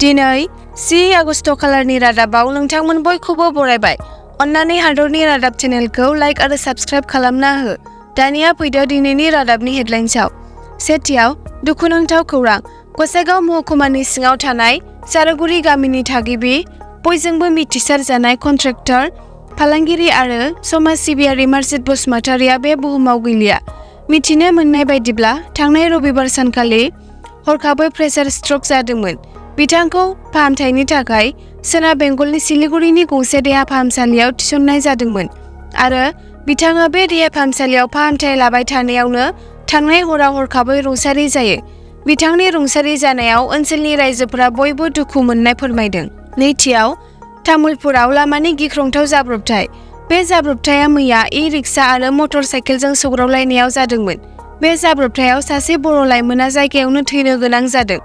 दिनै 10 आगस्ट खालारनि रादाबाव नोंथांमोन बयखौबो बरायबाय। अन्नानै हादरनि रादाब चेनेलखौ लाइक आरो साबस्क्राइब खालामना हो। दानिया फैदो दिनैनि रादाबनि हेडलाइन्सआव। सेथियाव दुखुनांथाव खौरां। गसाइगाव महकुमानि सिङाव थानाय सारागुरि गामिनि थागिबि बयजोंबो मिथिसार जानाय कन्ट्रेक्टर, फालांगिरि आरो समाज सिबियारि मारजिथ बसुमतारीया बे बुहुमाव गैलिया। मिथिनो मोननाय बायदिब्ला थांनाय रबिबार सानखालि हरखाबै प्रेसार स्ट्रक जादोंमोन। बिथांखौ फाहामथायनि थाखाय सोनाब बेंगलनि सिलिगुरिनि गंसे देहा फाहामसालियाव थिसननाय जादोंमोन आरो बिथाङा बे देहा फाहामसालियाव फाहामथाय लाबाय थानायावनो थांनाय हराव हरखाबै रुंसारि जायो। बिथांनि रुंसारि जानायाव ओनसोलनि रायजोफोरा बयबो दुखु मोननाय फोरमायदों। नैथियाव तामुलपुराव लामानि गिख्रंथाव जाब्रबथाय। बे जाब्रबथाया मैया ई-रिक्सा आरो मटर साइकेलजों सौग्रावलायनायाव जादोंमोन। बे जाब्रबथायाव सासे बर' लाइमोना जायगायावनो थैनो गोनां जादों।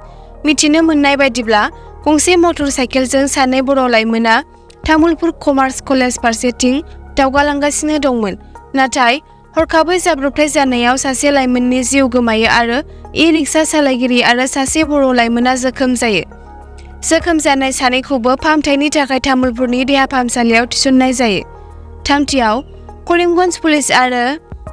मिथिनो मोननाय बायदिब्ला गंसे मटर साइकेलजों सानै बर' लाइमोना तामुलपुर कमार्स कलेज फारसेथिं दावगालांगासिनो दंमोन। नाथाय हरखाबै जाब्रबथाय जानायाव सासे लाइमोननि जिउ गोमायो आरो ई-रिक्सा सालायगिरि आरो सासे बर' लाइमोना जोखोम जायो। जोखोम जानाय सानैखौबो फाहामथायनि थाखाय तामुलपुरनि देहा फाहामसालियाव थिसननाय जायो। थामथियाव करिमगंज पुलिस आरो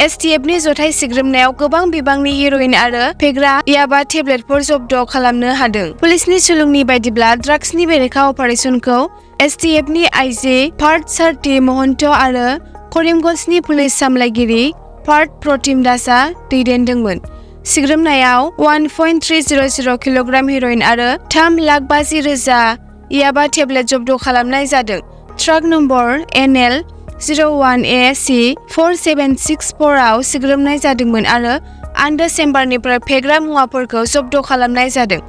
एसटिएफनि जथाय सिग्रोमनायाव गोबां बिबांनि हेर'इन आरो फेग्रा याबा टेब्लेटफोर जब्द खालामनो हादों। पुलिसनि सुलुंनि बायदिब्ला ड्राग्सनि बेरेखा अपारेसनखौ एसटिएफनि आइजि पार्थ सारथि महन्त आरो करिमगंजनि पुलिस सामलायगिरि पार्थ प्रतिम दासआ दैदेनदोंमोन। सिग्रोमनायाव 1.300 किल'ग्राम हेर'इन आरो 3,50,000 याबा टेब्लेट जब्द खालामनाय जादों। ट्राक नम्बर NL 01AC4764 आव सिग्रोमनाय जादोंमोन आरो आन्दो चेम्बारनिफ्राय फेग्रा मुवाफोरखौ जब्द खालामनाय जादों।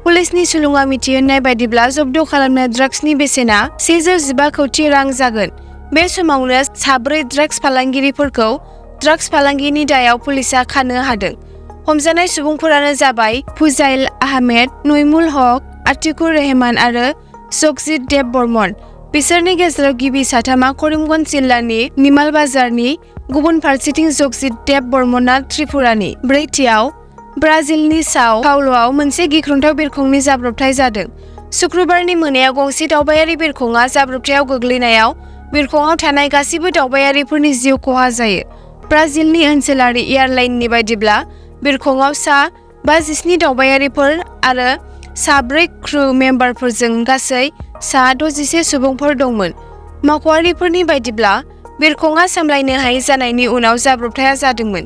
पुलिसनि सुलुङा मिथिहोनाय बायदिब्ला जब्द खालामनाय ड्राग्सनि बेसेना 115 कौटि रां जागोन। बे समावनो 4 ड्राग्स फालांगिरिफोरखौ ड्राग्स फालांगिनि दायाव पुलिसआ खानो हादों। हमजानाय सुबुंफोरानो जाबाय फुजाइल आहमेद, नइमुल हक, आतिकुर रहमान आरो जगजित देब बर्मन। बिसोरनि गेजेराव गिबि साथामा करिमगंज जिल्लानि निमाल बाजारनि, गुबुन फारसेथिं जगजित देब बर्मनआ त्रिपुरानि। ब्रैथियाव ब्राजिलनि साव पाउल'आव मोनसे गिख्रंथाव बिरखंनि जाब्रबथाय जादों। शुक्रबारनि मोनायाव गंसे दावबायारि बिरखंआ जाब्रबथायाव गोग्लैनायाव बिरखंआव थानाय गासिबो दावबायारिफोरनि जिउ खहा जायो। ब्राजिलनि ओनसोलारि एयारलाइननि बायदिब्ला बिरखंआव सा 57 दावबायारिफोर आरो 4 क्रू मेम्बारफोरजों गासै सा 61 सुबुंफोर दंमोन। मावख'आरिफोरनि बायदिब्ला बिरखंआ सामलायनो हायै जानायनि उनाव जाब्रबथाया जादोंमोन।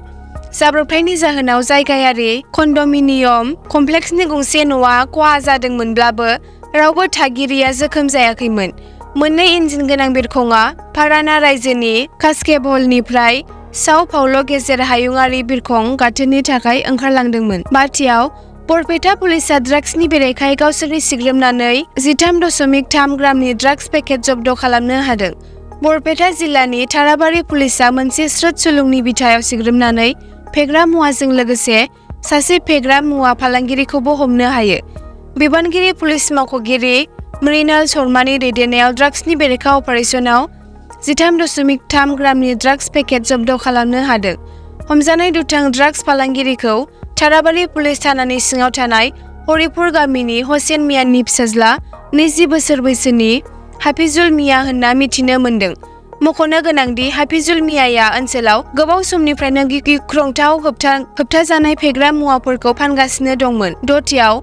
जाब्रबथायनि जाहोनाव जायगायारि कन्डमिनियम कमप्लेक्सनि गंसे न'आ खहा जादोंमोनब्लाबो रावबो थागिरिया जोखोम जायाखैमोन। मोननै इन्जिन गोनां बिरखंआ पाराना रायजोनि कास्केभलनिफ्राय साव पाउल' गेजेर हायुंआरि बिरखं गाथोननि थाखाय ओंखारलांदोंमोन। बाथियाव बरपेटा पुलिसआ ड्राग्सनि बेरेखायै गावसोरनि सिग्रोमनानै 13.3 ग्रामनि ड्राग्स पेकेट जब्द खालामनो हादों। बरपेटा जिल्लानि थाराबारि पुलिसआ मोनसे स्रोत सुलुंनि बिथायाव सिग्रोमनानै फेग्रा मुवाजों लोगोसे सासे फेग्रा मुवा फालांगिरिखौबो हमनो हायो। बिबानगिरि पुलिस मावख'गिरि मृणाल शर्मानि दैदेननायाव ड्राग्सनि बेरेखा अपारेसनाव 13.3 ग्रामनि ड्राग्स पेकेट जब्द खालामनो हादों। हमजानाय दुथां ड्राग्स फालांगिरिखौ थाराबारि पुलिस थानानि सिङाव थानाय हरिपुर गामिनि हसेन मियानि फिसाज्ला 20 बोसोर बैसोनि हाफिजुल मिया होनना मिथिनो मोन्दों। मख'नो गोनांदि हाफिजुल मियाया ओनसोलाव गोबाव समनिफ्रायनो गिख्रंथाव होबथाजानाय फेग्रा मुवाफोरखौ फानगासिनो दंमोन। दथियाव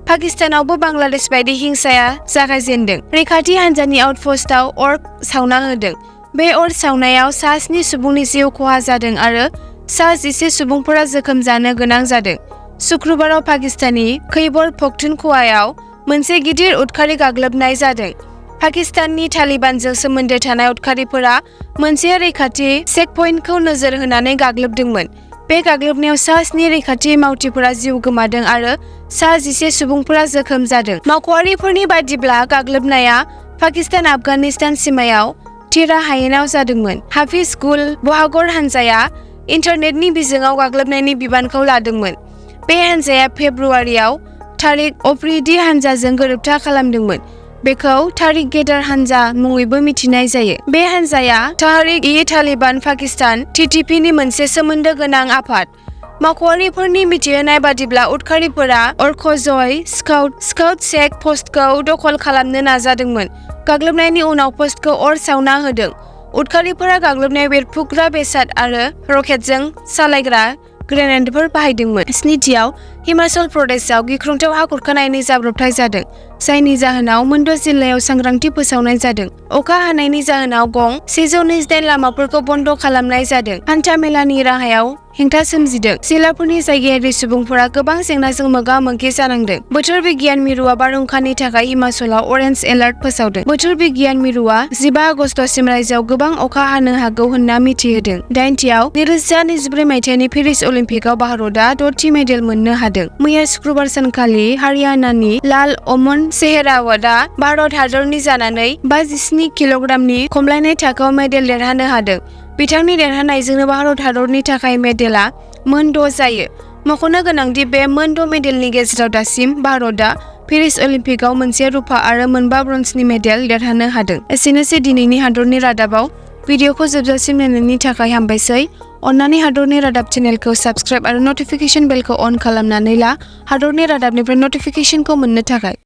पाकिस्तानावबो बांलादेश बायदि हिंसाया जागायजेनदों। रैखाथि हान्जानि आउटपस्टआव अर सावना होदों। बे अर सावनायाव सा 7 सुबुंनि जिउ खहा जादों आरो सा 11 सुबुंफोरा जोखोम जानो गोनां जादों। शुक्रबाराव पाकिस्ताननि खैबर पख्तुनख्वायाव मोनसे गिदिर उदखारि गाग्लोबनाय जादों। पाकिस्ताननि तालिबानजों सोमोन्दो थानाय उदखारिफोरा मोनसे रैखाथि चेकपइन्टखौ नोजोर होनानै गाग्लोबदोंमोन। बे गाग्लोबनायाव सा 7 रैखाथि मावथिफोरा जिउ गोमादों आरो सा 11 सुबुंफोरा जोखोम जादों। मावख'आरिफोरनि बायदिब्ला गाग्लोबनाया पाकिस्तान आफगानिस्तान सिमायाव तिरा हायेनाव जादोंमन। हाफिज गुल बहागर हानजाया इन्टारनेटनि बिजोङाव गाग्लोबनायनि बिबानखौ लादोंमोन। बे हानजाया फेब्रुवारियाव तारिक अफरीदी हानजाजों गोरोबथा खालामदोंमोन। बेखौ तारिक गेदार हानजा मुङैबो मिथिनाय जायो। बे हानजाया ताहरिक-इ-तालिबान पाकिस्तान (TTP) नि मोनसे सोमोन्दो गोनां आफाद। मावख'आरिफोरनि मिथिहोनाय बादिब्ला उदखारिफोरा अर्कजय स्काउट चेक पस्टखौ दखल खालामनो नाजादोंमोन। गाग्लोबनायनि उनाव पस्टखौ अर सावना होदों। उदखारिफोरा गाग्लोबनायाव बेरफ्रुग्रा बेसाद आरो रकेटजों सालायग्रा ग्रेनेडफोर बाहायदोंमोन। स्निथियाव हिमाचल प्रदेशआव गिख्रंथाव हा खुरखानायनि जाब्रबथाय जादों, जायनि जाहोनाव मोनद' जिल्लायाव सांग्रांथि फोसावनाय जादों। अखा हानायनि जाहोनाव गं 129 लामाफोरखौ बन्द' खालामनाय जादों। हान्था मेलानि राहायाव हेंथा सोमजिदों। जिल्लाफोरनि जायगायारि सुबुंफोरा गोबां जेंनाजों मोगा-मोगि जानांदों। बोथोर बिगियान मिरुआ बारहुंखानि थाखाय हिमाचलाव अरेन्ज एलार्ट फोसावदों। बोथोर बिगियान मिरुआ 15 आगस्तसिम रायजोआव गोबां अखा हानो हागौ होनना मिथिहोदों। 8थियाव 2024 मायथाइनि पेरिस अलिम्पिकआव भारतआ 6थि मेडेल मोननो हादों। मैया शुक्रबार सानखालि हारियानानि लाल अमन सेहरावतआ भारत हादरनि जानानै 57 किल'ग्रामनि खमलायनाय थाखोआव मेडेल देरहानो हादों। बिथांनि देरहानायजोंनो भारत हादरनि थाखाय मेडेलआ मोन 6 जायो। मख'नो गोनांदि बे मोन 6 मेडेलनि गेजेराव दासिम भारतआ पेरिस अलिम्पिकआव मोनसे रुपा आरो 4 ब्रन्जनि मेडेल देरहानो हादों। एसेनोसै दिनैनि हादरनि रादाबाव। भिडिअखौ जोबजासिम नायनायनि थाखाय हामबायसै। अन्नानै हादरनि रादाब चेनेलखौ साबस्क्राइब आरो नटिफिकेशन बेलखौ अन खालामनानै ला हादरनि रादाबनिफ्राय नटिफिकेशनखौ मोननो थाखाय।